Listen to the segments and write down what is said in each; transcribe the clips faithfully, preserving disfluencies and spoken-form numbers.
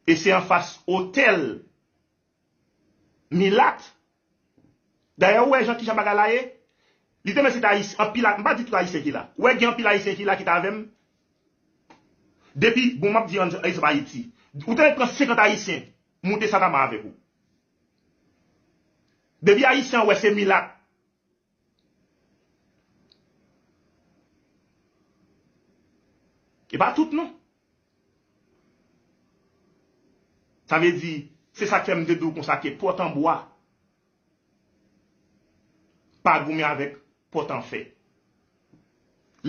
E se anfas otèl Milat. Dayè, ou wè jan kijan bagay la ye? Li te mèt se Ayisyen, anpil, m pa di tout Ayisyen ki la. Ou wè gen anpil Ayisyen ki la ki t avè m? Depi, bon, m ap di an egzanp Ayiti. Ou te mèt pran senkant Ayisyen, moute Satama avèk ou. Depi Ayisyen an wè se milat. E pa tout non. Sa vle di, se sa k fè m te di w konsa ke pòt an bwa pa goumen avèk pòt an fè.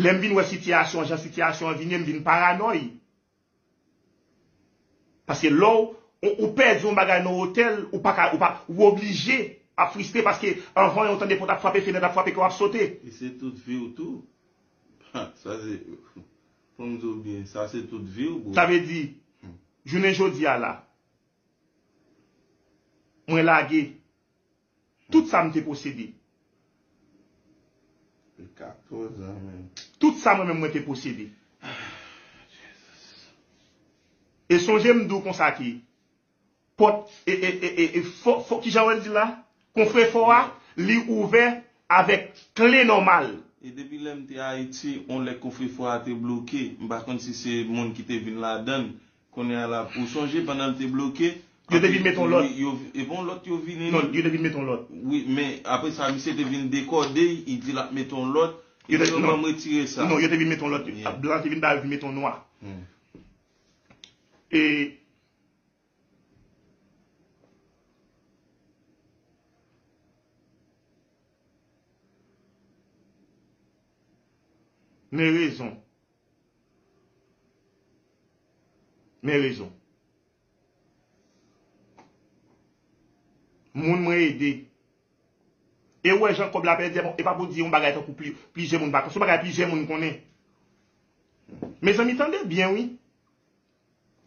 Lè m vin wè sitiyasyon, jan sitiyasyon an vin ye, m vin paranòy. Paske lè w, ou, ou pèdi yon bagay nan otèl, ou pa ka, ou pa, ou oblije ap fristre paske anvan yon tande pòt ap frape, fenèt ap frape, ke w ap sote. E se tout vi w tou. Sa se, fò m di w byen, sa se tout vi w, bro. Sa vle di, jounen jodi a la, mwen lage tout sa m te posede. Katòz an menm. Tout sa mwen menm mwen te posede. E sonje m di w konsa ke pòt, e, e, e, e, e fò, fò, kijan w di la? Konfrefò a, li ouvè avèk kle nòmal. E depi lè m te Ayiti, on lè konfrefò a te bloke, m pa konn si se moun ki te vin ladan l. Kounye a la, ou sonje pandan l te bloke, yo te vin mete yon lòt. Yo, e bon lòt yo vini. Non, yo te vin mete yon lòt. Wi, men apre sa, misye te vin dekòde, li di l ap mete yon lòt. Yo te, non, ban m retire sa. Non, yo te vin mete yon lòt. Yeah. Blan te vin ba yo vin mete yon nwa. Hmm. E Men rezon. Men rezon. Moun mwen ede. E ou wè jan kòb la pèdi, e pa pou di yon bagay tankou pli, plizyè moun pa konnen. Se yon bagay plizyè moun konnen. Mezanmi, tande byen, wi.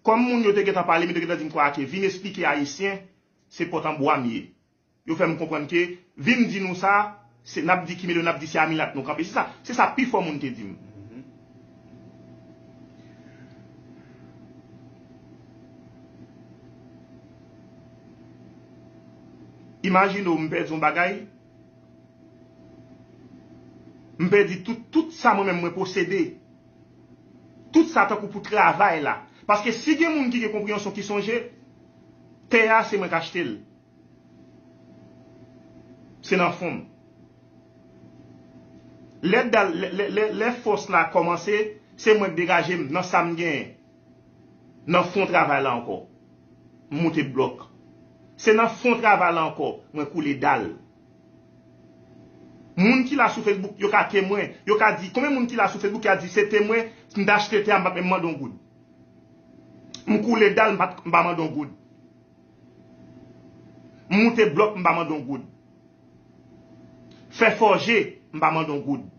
Kòm moun yo te gentan pale m, yo te gentan di m kwa ke vin esplike Ayisyen, se pòt an bwa m ye. Yo fè m konprann ke vin di nou sa, se, n ap di ki milye, n ap di se a milat nou kanpe. Se sa, se sa pi fò moun te di m. Imajine w, m pèdi yon bagay, m pèdi tout, tout sa mwen menm mwen posede. Tout sa tankou pou travay la. Paske si gen moun ki gen konpreyansyon ki sonje, tè a se mwen k achte l. Se nan fon m. Lè dal, lè, lè, lè, lè fòs la kòmanse, se mwen k degaje m nan sa m genyen. Nan fon travay la ankò. M moute blòk. Se nan fon travay la ankò, mwen koule dal. Moun ki la sou Facebook, yo ka temwen. Yo ka di, konbyen moun ki la sou Facebook ki a di se temwen, m t achte tè a, m pa t menm mande yon goud. M koule dal, m pa t, m pa mande yon goud. M moute blòk, m pa mande yon goud. Fè fòje, m pa mande yon goud.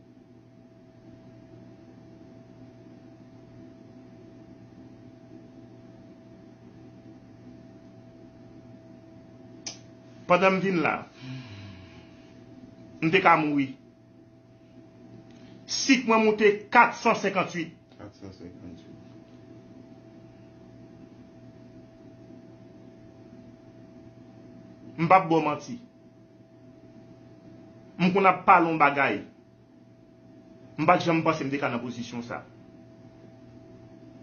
Pandan m vin la, m te ka mouri. Sik mwen moute kat san senkantuit. Kat san senkantuit. M p ap ba w manti. M konn ap pale yon bagay. M pa t janm panse m te ka nan pozisyon sa.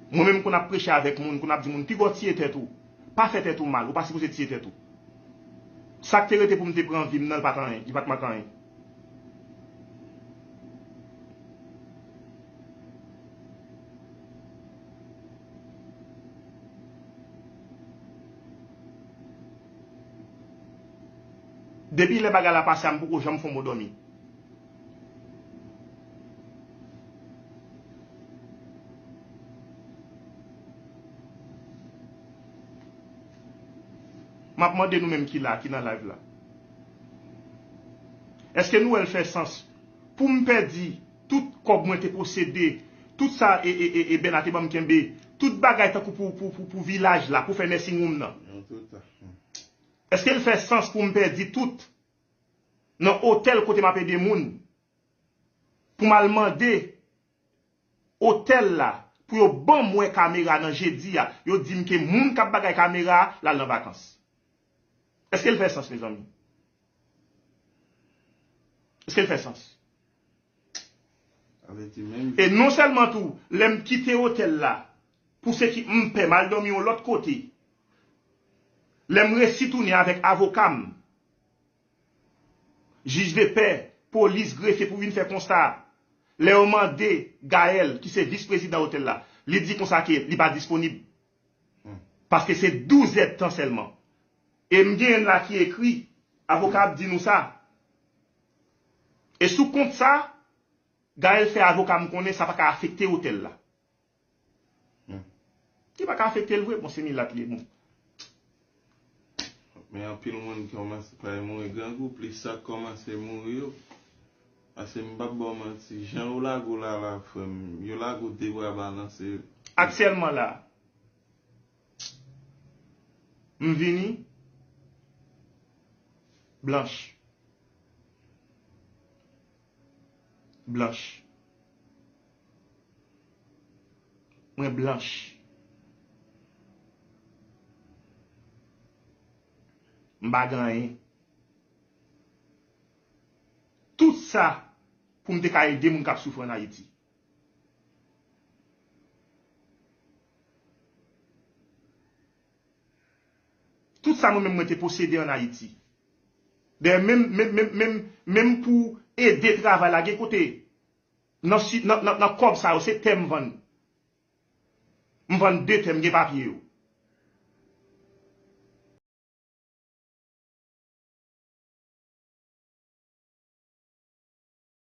Mwen menm m konn ap preche avèk moun, konn ap di moun, "Piga w tiye tèt ou. Pa fè tèt ou mal, ou pa sipoze tiye tèt ou." Sa k te rete pou m te pran vi m nan, li pa t anyen, li pa t manke anyen. Depi lè bagay la pase a, m poko janm fè yon mo dòmi. M ap mande nou menm ki la, ki nan live la. Èske nou wè l fè sans pou m pèdi tout kòb mwen te posede, tout sa e, e, e, e Bèna te ban m kenbe, tout bagay tankou pou, pou, pou, pou vilaj la, pou fè nursing home nan? Èske l fè sans pou m pèdi tout nan otèl kote m ap ede moun, pou m al mande otèl la pou yo ban m wè kamera nan jedi a, yo di m ke moun k ap bagay kamera a, l al nan vakans. Èske l fè sans, mezanmi? Èske l fè sans? Sa vle di menm. E non sèlman tou, lè m kite otèl la, pou se ki m pè, m al dòmi yon lòt kote. Lè m resi tounen avèk avoka m, jij de pè, polis, grefye pou vin fè konsta a. Lè yo mande Gaël, ki se vis prezidan otèl la, li di konsa ke li pa disponib. Paske se douz èdtan sèlman. E m genyen l la ki ekri, avoka ap di nou sa. E sou kont sa, Gaël fè avoka m konnen sa pa ka afekte otèl la. Li pa ka afekte l vre, bon, se milat li ye, bon. Men anpil moun kòmanse pa mouri grangou, plis sa k kòmanse mouri yo. Paske m p ap ba w manti, jan yo lage w la la, frè m, yo lage w de bra balanse. Aktyèlman la, m vini blanch. Blanch. Mwen blanch. M pa gen anyen. Tout sa pou m te ka ede moun k ap soufri ann Ayiti. Tout sa mwen menm mwen te posede ann Ayiti. Dayè, menm, menm, menm, menm, menm pou ede travay la, gen kote, nan, si- nan, nan, nan kòb sa yo, se tè m vann. M vann de tè, m gen papye yo.